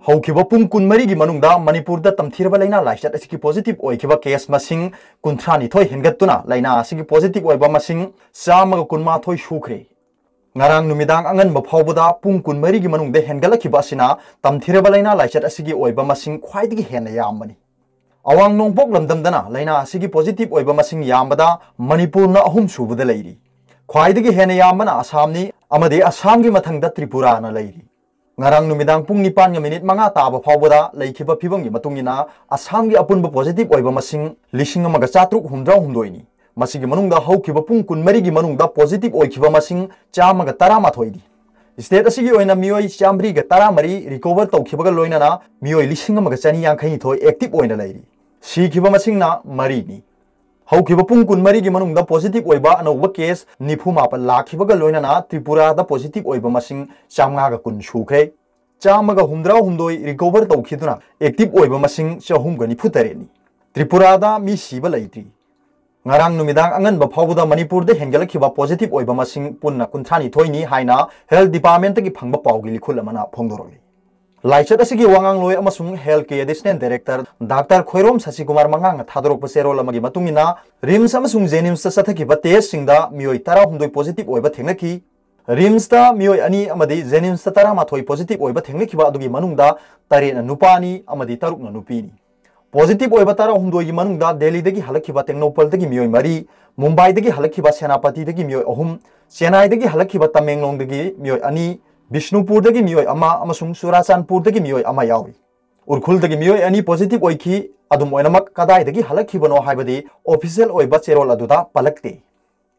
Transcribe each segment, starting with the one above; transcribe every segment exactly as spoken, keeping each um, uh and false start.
ꯍꯧꯈꯤꯕ ꯄꯨꯡ ꯀꯨꯟꯃꯔꯤꯒꯤ ꯃꯅꯨꯡꯗ ꯃꯅꯤꯄꯨꯔꯗ ꯇꯝꯊꯤꯔꯕ ꯂꯥꯏꯅꯥ ꯂꯥꯏꯆꯠ ꯑꯁꯤꯒꯤ positive ꯑꯣꯏꯈꯤꯕ case ꯃꯁꯤꯡ ꯀꯨꯟꯊ꯭ꯔꯥ ꯅꯤꯊꯣꯏ ꯍꯦꯟꯒꯠꯇꯨꯅ ꯂꯥꯏꯅꯥ ꯑꯁꯤꯒꯤ positive ꯑꯣꯏꯕ ꯃꯁꯤꯡ ꯆꯥꯝꯃꯒ ꯀꯨꯟꯃꯥꯊꯣꯏ ꯁꯨꯈ꯭ꯔꯦ꯫ ꯉꯔꯥꯡ ꯅꯨꯃꯤꯗꯥꯡ ꯑꯉꯟꯕ ꯐꯥꯎꯕꯗ ꯄꯨꯡ ꯀꯨꯟꯃꯔꯤꯒꯤ ꯃꯅꯨꯡꯗ ꯍꯦꯟꯒꯠꯂꯛꯈꯤꯕ ꯑꯁꯤꯅ ꯇꯝꯊꯤꯔꯕ ꯂꯥꯏꯅꯥ ꯂꯥꯏꯆꯠ ꯑꯁꯤꯒꯤ ꯑꯣꯏꯕ ꯃꯁꯤꯡ ꯈ꯭ꯋꯥꯏꯗꯒꯤ ꯍꯦꯟꯅ ꯌꯥꯝꯕꯅꯤ꯫ ꯑꯋꯥꯡ ꯅꯣꯡꯄꯣꯛ ꯂꯝꯗꯝꯗꯅ ꯂꯥꯏꯅꯥ ꯑꯁꯤꯒꯤ positive ꯑꯣꯏꯕ ꯃꯁꯤꯡ ꯌꯥꯝꯕꯗ ꯃꯅꯤꯄꯨꯔꯅ ꯑꯍꯨꯝ ꯁꯨꯕꯗ ꯂꯩꯔꯤ꯫ ꯈ꯭ꯋꯥꯏꯗꯒꯤ ꯍꯦꯟꯅ ꯌꯥꯝꯕꯅ ꯑꯁꯥꯝꯅꯤ, ꯑꯃꯗꯤ ꯑꯁꯥꯝꯒꯤ ꯃꯊꯪꯗ ꯇ꯭ꯔꯤꯄꯨꯔꯥꯅ ꯂꯩꯔꯤ꯫ ꯉꯔꯥꯡ ꯅꯨꯃꯤꯗꯥꯡ ꯄꯨꯡ ꯅꯤꯄꯥꯟꯒ ꯃꯤꯅꯤꯠ ꯃꯉꯥ ꯇꯥꯕ ꯐꯥꯎꯕꯗ ꯂꯩꯈꯤꯕ ꯐꯤꯕꯝꯒꯤ ꯃꯇꯨꯡ ꯏꯟꯅ ꯑꯁꯥꯝꯒꯤ ꯑꯄꯨꯟꯕ positive ꯑꯣꯏꯕ ꯃꯁꯤꯡ ꯂꯤꯁꯤꯡ ꯑꯃꯒ ꯆꯥꯇ꯭ꯔꯨꯛ ꯍꯨꯝꯗ꯭ꯔꯥ ꯍꯨꯝꯗꯣꯏꯅꯤ꯫ ꯃꯁꯤꯒꯤ ꯃꯅꯨꯡꯗ ꯍꯧꯈꯤꯕ ꯄꯨꯡ ꯀꯨꯟꯃꯔꯤꯒꯤ ꯃꯅꯨꯡꯗ positive ꯑꯣꯏꯈꯤꯕ ꯃꯁꯤꯡ ꯆꯥꯝꯃꯒ ꯇꯔꯥꯃꯥꯊꯣꯏꯅꯤ꯫ State ꯑꯁꯤꯒꯤ ꯑꯣꯏꯅ ꯃꯤꯑꯣꯏ ꯆꯥꯝꯃꯔꯤꯒ ꯇꯔꯥꯃꯔꯤ recover ꯇꯧꯈꯤꯕꯒ ꯂꯣꯏꯅꯅ ꯃꯤꯑꯣꯏ ꯂꯤꯁꯤꯡ ꯑꯃꯒ ꯆꯅꯤ ꯌꯥꯡꯈꯩꯅꯤꯊꯣꯏ active ꯑꯣꯏꯅ ꯂꯩꯔꯤ꯫ ꯁꯤꯈꯤꯕ ꯃꯁꯤꯡꯅ ꯃꯔꯤꯅꯤ꯫ ꯍꯧꯈꯤꯕ ꯄꯨꯡ ꯀꯨꯟꯃꯔꯤꯒꯤ ꯃꯅꯨꯡꯗ positive ꯑꯣꯏꯕ ꯑꯅꯧꯕ case ꯅꯤꯐꯨ ꯃꯥꯄꯟ ꯂꯥꯛꯈꯤꯕꯒ ꯂꯣꯏꯅꯅ ꯇ꯭ꯔꯤꯄꯨꯔꯥꯗ positive ꯑꯣꯏꯕ ꯃꯁꯤꯡ ꯆꯥꯝꯃꯉꯥꯒ ꯀꯨꯟ ꯁꯨꯈ꯭ꯔꯦ꯫ ꯆꯥꯝꯃꯒ ꯍꯨꯝꯗ꯭ꯔꯥ ꯍꯨꯝꯗꯣꯏ recover ꯇꯧꯈꯤꯗꯨꯅ active ꯑꯣꯏꯕ ꯃꯁꯤꯡ ꯆꯍꯨꯝꯒ ꯅꯤꯐꯨ ꯇꯔꯦꯠꯅꯤ꯫ ꯇ꯭ꯔꯤꯄꯨꯔꯥꯗ ꯃꯤ ꯁꯤꯕ ꯂꯩꯇ꯭ꯔꯤ꯫ ꯉꯔꯥꯡ ꯅꯨꯃꯤꯗꯥꯡ ꯑꯉꯟꯕ ꯐꯥꯎꯕꯗ ꯃꯅꯤꯄꯨꯔꯗ ꯍꯦꯟꯒꯠꯂꯛꯈꯤꯕ positive ꯑꯣꯏꯕ ꯃꯁꯤꯡ ꯄꯨꯟꯅ ꯀꯨꯟꯊ꯭ꯔꯥ ꯅꯤꯊꯣꯏꯅꯤ ꯍꯥꯏꯅ Health Departmentꯇꯒꯤ ꯐꯪꯕ ꯄꯥꯎꯒꯤ ꯂꯤꯈꯨꯜ ꯑꯃꯅ ꯐꯣꯡꯗꯣꯔꯛꯂꯤ꯫ ꯂꯥꯏꯆꯠ ꯑꯁꯤꯒꯤ ꯋꯥꯉꯥꯡꯂꯣꯏ ꯑꯃꯁꯨꯡ Healthꯀꯤ Additional Director Doctor ꯈꯣꯏꯔꯣꯝ ꯁꯁꯤꯀꯨꯃꯥꯔ ꯃꯉꯥꯡꯅ ꯊꯥꯗꯣꯔꯛꯄ ꯆꯦꯔꯣꯜ ꯑꯃꯒꯤ ꯃꯇꯨꯡ ꯏꯟꯅ, RIMS ꯑꯃꯁꯨꯡ JNIMSꯇ ꯆꯠꯊꯈꯤꯕ testꯁꯤꯡꯗ ꯃꯤꯑꯣꯏ ꯇꯔꯥꯍꯨꯝꯗꯣꯏ positive ꯑꯣꯏꯕ ꯊꯦꯡꯅꯈꯤ꯫ RIMSꯇ ꯃꯤꯑꯣꯏ ꯑꯅꯤ ꯑꯃꯗꯤ JNIMSꯇ ꯇꯔꯥꯃꯥꯊꯣꯏ positive ꯑꯣꯏꯕ ꯊꯦꯡꯅꯈꯤꯕ ꯑꯗꯨꯒꯤ ꯃꯅꯨꯡꯗ ꯇꯔꯦꯠꯅ ꯅꯨꯄꯥꯅꯤ ꯑꯃꯗꯤ ꯇꯔꯨꯛꯅ ꯅꯨꯄꯤꯅꯤ꯫ Positive ꯑꯣꯏꯕ ꯇꯔꯥꯍꯨꯝꯗꯣꯏꯒꯤ ꯃꯅꯨꯡꯗ ꯗꯦꯜꯂꯤꯗꯒꯤ ꯍꯜꯂꯛꯈꯤꯕ ꯇꯦꯡꯅꯧꯄꯜꯗꯒꯤ ꯃꯤꯑꯣꯏ ꯃꯔꯤ, ꯃꯨꯝꯕꯥꯏꯗꯒꯤ ꯍꯜꯂꯛꯈꯤꯕ ꯁꯦꯅꯥꯄꯇꯤꯗꯒꯤ ꯃꯤꯑꯣꯏ ꯑꯍꯨꯝ, ꯆꯦꯟꯅꯥꯏꯗꯒꯤ ꯍꯜꯂꯛꯈꯤꯕ ꯇꯃꯦꯡꯂꯣꯡꯗꯒꯤ ꯃꯤꯑꯣꯏ ꯑꯅꯤ, ꯕꯤꯁꯅꯨꯄꯨꯔꯗꯒꯤ ꯃꯤꯑꯣꯏ ꯑꯃ ꯑꯃꯁꯨꯡ ꯆꯨꯔꯥꯆꯥꯟꯄꯨꯔꯗꯒꯤ ꯃꯤꯑꯣꯏ ꯑꯃ ꯌꯥꯎꯔꯤ꯫ ꯎꯔꯈꯨꯜꯗꯒꯤ ꯃꯤꯑꯣꯏ ꯑꯅꯤ positive ꯑꯣꯏꯈꯤ꯫ ꯑꯗꯨꯝ ꯑꯣꯏꯅꯃꯛ, ꯀꯗꯥꯏꯗꯒꯤ ꯍꯜꯂꯛꯈꯤꯕꯅꯣ ꯍꯥꯏꯕꯗꯤ official ꯑꯣꯏꯕ ꯆꯦꯔꯣꯜ ꯑꯗꯨꯗ ꯄꯜꯂꯛꯇꯦ꯫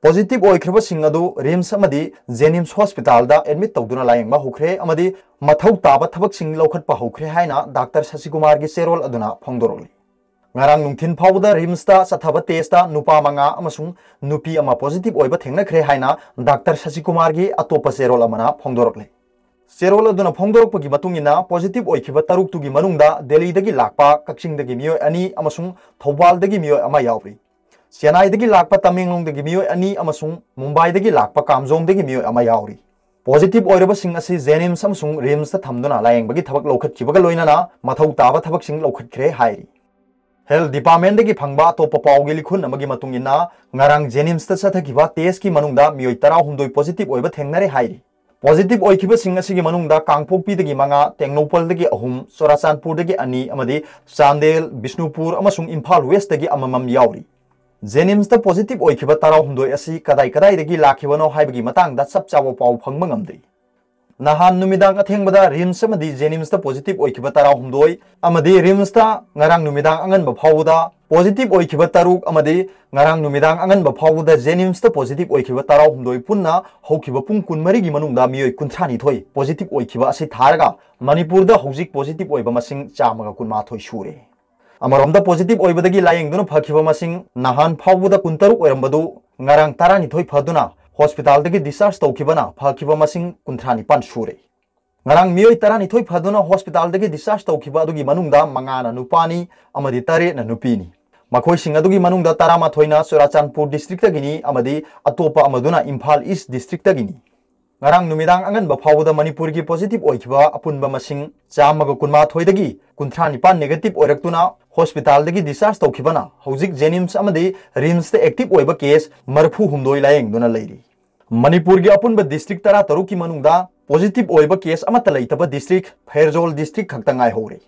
Positive ꯑꯣꯏꯈ꯭ꯔꯕꯁꯤꯡ ꯑꯗꯨ RIMS ꯑꯃꯗꯤ JNIMS hospitalꯗ admit ꯇꯧꯗꯨꯅ ꯂꯥꯌꯦꯡꯕ ꯍꯧꯈ꯭ꯔꯦ ꯑꯃꯗꯤ ꯃꯊꯧ ꯇꯥꯕ ꯊꯕꯛꯁꯤꯡ ꯂꯧꯈꯠꯄ ꯍꯧꯈ꯭ꯔꯦ ꯍꯥꯏꯅ ꯗꯥꯛꯇꯔ ꯁꯁꯤꯀꯨꯃꯥꯔꯒꯤ ꯆꯦꯔꯣꯜ ꯑꯗꯨꯅ ꯐꯣꯡꯗꯣꯔꯛꯂꯤ꯫ ꯉꯔꯥꯡ ꯅꯨꯡꯊꯤꯜ ꯐꯥꯎꯕꯗ RIMSꯇ ꯆꯠꯊꯕ testꯇ ꯅꯨꯄꯥ ꯃꯉꯥ ꯑꯃꯁꯨꯡ ꯅꯨꯄꯤ ꯑꯃ positive ꯑꯣꯏꯕ ꯊꯦꯡꯅꯈ꯭ꯔꯦ ꯍꯥꯏꯅ ꯗꯥꯛꯇꯔ ꯁꯁꯤꯀꯨꯃꯥꯔꯒꯤ ꯑꯇꯣꯞꯄ ꯆꯦꯔꯣꯜ ꯑꯃꯅ ꯐꯣꯡꯗꯣꯔꯛꯂꯤ꯫ ꯆꯦꯔꯣꯜ ꯑꯗꯨꯅ ꯐꯣꯡꯗꯣꯔꯛꯄꯒꯤ ꯃꯇꯨꯡ ꯏꯟꯅ, positive ꯑꯣꯏꯈꯤꯕ ꯇꯔꯨꯛꯇꯨꯒꯤ ꯃꯅꯨꯡꯗ ꯗꯦꯜꯂꯤꯗꯒꯤ ꯂꯥꯛꯄ ꯀꯛꯆꯤꯡꯗꯒꯤ ꯃꯤꯑꯣꯏ ꯑꯅꯤ ꯑꯃꯁꯨꯡ ꯊꯧꯕꯥꯜꯗꯒꯤ ꯃꯤꯑꯣꯏ ꯑꯃ ꯌꯥꯎꯔꯤ꯫ ꯆꯦꯟꯅꯥꯏꯗꯒꯤ ꯂꯥꯛꯄ ꯇꯃꯦꯡꯂꯣꯡꯗꯒꯤ ꯃꯤꯑꯣꯏ ꯑꯅꯤ ꯑꯃꯁꯨꯡ ꯃꯨꯝꯕꯥꯏꯗꯒꯤ ꯂꯥꯛꯄ ꯀꯥꯝꯖꯣꯡꯗꯒꯤ ꯃꯤꯑꯣꯏ ꯑꯃ ꯌꯥꯎꯔꯤ꯫ Positive ꯑꯣꯏꯔꯕꯁꯤꯡ ꯑꯁꯤ JNIMS ꯑꯃꯁꯨꯡ RIMSꯇ ꯊꯝꯗꯨꯅ ꯂꯥꯌꯦꯡꯕꯒꯤ ꯊꯕꯛ ꯂꯧꯈꯠꯈꯤꯕꯒ ꯂꯣꯏꯅꯅ ꯃꯊꯧ ꯇꯥꯕ ꯊꯕꯛꯁꯤꯡ ꯂꯧꯈꯠꯈ꯭ꯔꯦ ꯍꯥꯏꯔꯤ꯫ Health Departmentꯇꯒꯤ ꯐꯪꯕ ꯑꯇꯣꯞꯄ ꯄꯥꯎꯒꯤ ꯂꯤꯈꯨꯟ ꯑꯃꯒꯤ ꯃꯇꯨꯡ ꯏꯟꯅ, ꯉꯔꯥꯡ JNIMSꯇ ꯆꯠꯊꯈꯤꯕ testꯀꯤ ꯃꯅꯨꯡꯗ ꯃꯤꯑꯣꯏ ꯇꯔꯥꯍꯨꯝꯗꯣꯏ positive ꯑꯣꯏꯕ ꯊꯦꯡꯅꯔꯦ ꯍꯥꯏꯔꯤ꯫ Positive ꯑꯣꯏꯈꯤꯕꯁꯤꯡ ꯑꯁꯤꯒꯤ ꯃꯅꯨꯡꯗ ꯀꯥꯡꯄꯣꯛꯄꯤꯗꯒꯤ ꯃꯉꯥ, ꯇꯦꯡꯅꯧꯄꯜꯗꯒꯤ ꯑꯍꯨꯝ, ꯆꯨꯔꯥꯆꯥꯟꯄꯨꯔꯗꯒꯤ ꯑꯅꯤ ꯑꯃꯗꯤ ꯆꯥꯟꯗꯦꯜ, ꯕꯤꯁꯅꯨꯄꯨꯔ ꯑꯃꯁꯨꯡ ꯏꯝꯐꯥꯜ Westꯇꯒꯤ ꯑꯃꯃꯝ ꯌꯥꯎꯔꯤ꯫ JNIMSꯇ positive ꯑꯣꯏꯈꯤꯕ ꯇꯔꯥꯍꯨꯝꯗꯣꯏ ꯑꯁꯤ ꯀꯗꯥꯏ ꯀꯗꯥꯏꯗꯒꯤ ꯂꯥꯛꯈꯤꯕꯅꯣ ꯍꯥꯏꯕꯒꯤ ꯃꯇꯥꯡꯗ ꯆꯞ ꯆꯥꯕ ꯄꯥꯎ ꯐꯪꯕ ꯉꯝꯗ꯭ꯔꯤ꯫ ꯅꯍꯥꯟ ꯅꯨꯃꯤꯗꯥꯡ ꯑꯊꯦꯡꯕꯗ RIMS ꯑꯃꯗꯤ JNIMSꯇ positive ꯑꯣꯏꯈꯤꯕ ꯇꯔꯥꯍꯨꯝꯗꯣꯏ ꯑꯃꯗꯤ RIMSꯇ ꯉꯔꯥꯡ ꯅꯨꯃꯤꯗꯥꯡ ꯑꯉꯟꯕ ꯐꯥꯎꯕꯗ positive ꯑꯣꯏꯈꯤꯕ ꯇꯔꯨꯛ ꯑꯃꯗꯤ ꯉꯔꯥꯡ ꯅꯨꯃꯤꯗꯥꯡ ꯑꯉꯟꯕ ꯐꯥꯎꯕꯗ JNIMSꯇ positive ꯑꯣꯏꯈꯤꯕ ꯇꯔꯥꯍꯨꯝꯗꯣꯏ ꯄꯨꯟꯅ ꯍꯧꯈꯤꯕ ꯄꯨꯡ ꯀꯨꯟꯃꯔꯤꯒꯤ ꯃꯅꯨꯡꯗ ꯃꯤꯑꯣꯏ ꯀꯨꯟꯊ꯭ꯔꯥꯅꯤꯊꯣꯏ positive ꯑꯣꯏꯈꯤꯕ ꯑꯁꯤ ꯊꯥꯔꯒ ꯃꯅꯤꯄꯨꯔꯗ ꯍꯧꯖꯤꯛ positive ꯑꯣꯏꯕ ꯃꯁꯤꯡ ꯆꯥꯝꯃꯒ ꯀꯨꯟꯃꯥꯊꯣꯏ ꯁꯨꯔꯦ꯫ ꯑꯃꯔꯣꯝꯗ positive ꯑꯣꯏꯕꯗꯒꯤ ꯂꯥꯌꯦꯡꯗꯨꯅ ꯐꯈꯤꯕ ꯃꯁꯤꯡ ꯅꯍꯥꯟ ꯐꯥꯎꯕꯗ ꯀꯨꯟꯇꯔꯨꯛ ꯑꯣꯏꯔꯝꯕꯗꯨ ꯉꯔꯥꯡ ꯇꯔꯥꯅꯤꯊꯣꯏ ꯐꯗꯨꯅ hospitalꯗꯒꯤ discharge ꯇꯧꯈꯤꯕꯅ ꯐꯈꯤꯕ ꯃꯁꯤꯡ ꯀꯨꯟꯊ꯭ꯔꯥ ꯅꯤꯄꯥꯟ ꯁꯨꯔꯦ꯫ ꯉꯔꯥꯡ ꯃꯤꯑꯣꯏ ꯇꯔꯥꯅꯤꯊꯣꯏ ꯐꯗꯨꯅ hospitalꯗꯒꯤ discharge ꯇꯧꯈꯤꯕ ꯑꯗꯨꯒꯤ ꯃꯅꯨꯡꯗ ꯃꯉꯥꯅ ꯅꯨꯄꯥꯅꯤ ꯑꯃꯗꯤ ꯇꯔꯦꯠꯅ ꯅꯨꯄꯤꯅꯤ꯫ ꯃꯈꯣꯏꯁꯤꯡ ꯑꯗꯨꯒꯤ ꯃꯅꯨꯡꯗ ꯇꯔꯥꯃꯥꯊꯣꯏꯅ ꯆꯨꯔꯥꯆꯥꯟꯄꯨꯔ districtꯇꯒꯤꯅꯤ ꯑꯃꯗꯤ ꯑꯇꯣꯞꯄ ꯑꯃꯗꯨꯅ ꯏꯝꯐꯥꯜ East districtꯇꯒꯤꯅꯤ꯫ ꯉꯔꯥꯡ ꯅꯨꯃꯤꯗꯥꯡ ꯑꯉꯟꯕ ꯐꯥꯎꯕꯗ ꯃꯅꯤꯄꯨꯔꯒꯤ positive ꯑꯣꯏꯈꯤꯕ ꯑꯄꯨꯟꯕ ꯃꯁꯤꯡ ꯆꯥꯝꯃꯒ ꯀꯨꯟꯃꯥꯊꯣꯏꯗꯒꯤ ꯀꯨꯟꯊ꯭ꯔꯥ ꯅꯤꯄꯥꯟ negative ꯑꯣꯏꯔꯛꯇꯨꯅ hospitalꯗꯒꯤ discharge ꯇꯧꯈꯤꯕꯅ ꯍꯧꯖꯤꯛ JNIMS ꯑꯃꯗꯤ RIMSꯇ active ꯑꯣꯏꯕ case ꯃꯔꯤꯐꯨ ꯍꯨꯝꯗꯣꯏ ꯂꯥꯌꯦꯡꯗꯨꯅ ꯂꯩꯔꯤ꯫ ꯃꯅꯤꯄꯨꯔꯒꯤ ꯑꯄꯨꯟꯕ district ꯇꯔꯥꯇꯔꯨꯛꯀꯤ ꯃꯅꯨꯡꯗ positive ꯑꯣꯏꯕ case ꯑꯃꯠꯇ ꯂꯩꯇꯕ district ꯐꯦꯔꯖꯣꯜ district ꯈꯛꯇ ꯉꯥꯏꯍꯧꯔꯦ꯫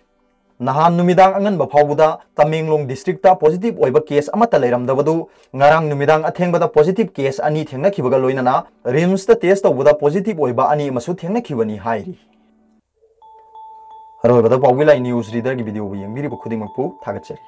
ꯅꯍꯥꯟ ꯅꯨꯃꯤꯗꯥꯡ ꯑꯉꯟꯕ ꯐꯥꯎꯕꯗ ꯇꯃꯦꯡꯂꯣꯡ districtꯇ positive ꯑꯣꯏꯕ case ꯑꯃꯠꯇ ꯂꯩꯔꯝꯗꯕꯗꯨ ꯉꯔꯥꯡ ꯅꯨꯃꯤꯗꯥꯡ ꯑꯊꯦꯡꯕꯗ positive case ꯑꯅꯤ ꯊꯦꯡꯅꯈꯤꯕꯒ ꯂꯣꯏꯅꯅ RIMSꯇ test ꯇꯧꯕꯗ positive ꯑꯣꯏꯕ ꯑꯅꯤ ꯑꯃꯁꯨ ꯊꯦꯡꯅꯈꯤꯕꯅꯤ ꯍꯥꯏꯔꯤ꯫ ꯑꯔꯣꯏꯕꯗ ꯄꯥꯎꯒꯤ ꯂꯥꯏ news readerꯒꯤ videoꯕꯨ ꯌꯦꯡꯕꯤꯔꯤꯕ ꯈꯨꯗꯤꯡꯃꯛꯄꯨ ꯊꯥꯒꯠꯆꯔꯤ꯫